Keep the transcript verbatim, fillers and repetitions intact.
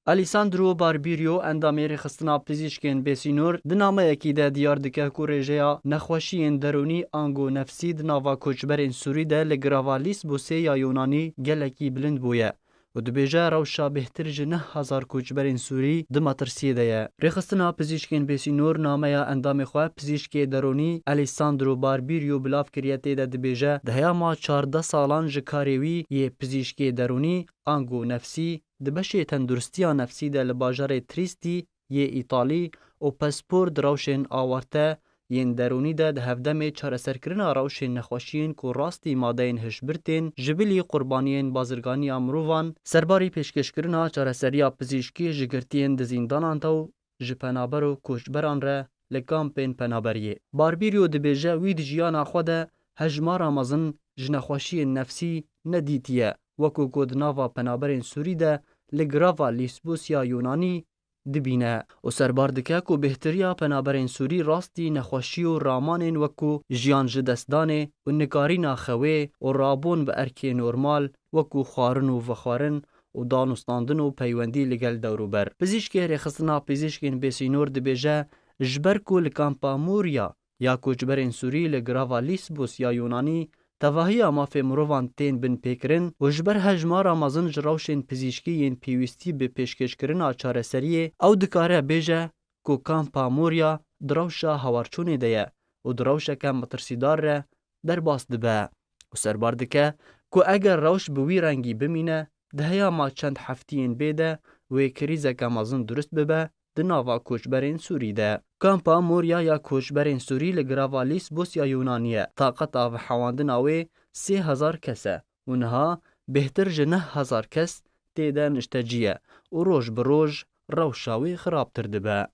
Alessandro Barbirio, endamê Rêxistina Pizîşkên Bêsînor, di nameyekî de diyar dike ku rêjeya nexweşiyên derûnî ango nefsî di nava koçberên Sûrî de li girava Lîsbosê ya Yûnanî gelekî bilind bûye û dibêje rewşa bêhtir ji neh hezar koçberên Sûrî di metirsiyê de ye. Rêxistina Pizîşkên Bêsînor nameya endamê xwe pizîşkê derûnî Alessandro Barbirio bilav kiriye, tê de dibêje di heyama çardeh salan ji karê wî yê pizîşkê derûnî ango nefsî di beşê tenduristiya nefsî de li bajarê Trîstî yê Îtalî û Pespor di rewşên awarte yên derûnî de di hevdemê çareserkirina rewşên nexweşiyên ku rastî madeyên hişbir tên ji bilî qurbaniyên bazirganiya mirovan, serbarî pêşkêşkirina çareseriya pizîşkî ji girtiyên di zîndanan de û ji penaber û koçberan re li kampên penaberiyê. Barbirio dibêje wî di jiyana xwe de hejmara mezin ji nexweşiyên nefsî nedîtiye, wekû ku di nava penaberên Sûrî de li girava Lîsbûs ya Yûnanî dibîne û serbar dike ku bêhtiriya penaberên Sûrî rastî nexweşî û ramanên wekû jiyan ji destdanê û nikarîna xewê û rabûn bi erkê normal wekû xwarin û vexwarin û danûstandin û peywendî li gel dewrûber. Pizîşkê Rêxistina Pizîşkên Bêsînor dibêje, ji ber ku li kampa Moria ya koçberên Sûrî li girava Lîsbos ya Yûnanî tevahiya mafê mirovan tên binpêkirin û ji ber hejmara mezin ji rewşên pizîşkî yên pêwîstî bi pêşkêşkirina çareseriyê, ew dikare bêje ku kampa Moria di rewşa hawarçûnê de ye û di rewşeke metirsîdar re derbas dibe û serbar dike ku eger rewş bi wî rengî bimîne, di heyama çend heftiyên bê de wê krîzeke mezin durust bibe di nava koçberên Sûrî de. Kampa Moria ya koçberên Sûrî li girava Lîsbos ya Yûnanî ye. Taqeta vehewandina wê sê hezar kes e û niha bêhtir ji neh hezar kes tê de niştecî ye û roj bi roj rewşa wê xirabtir dibe.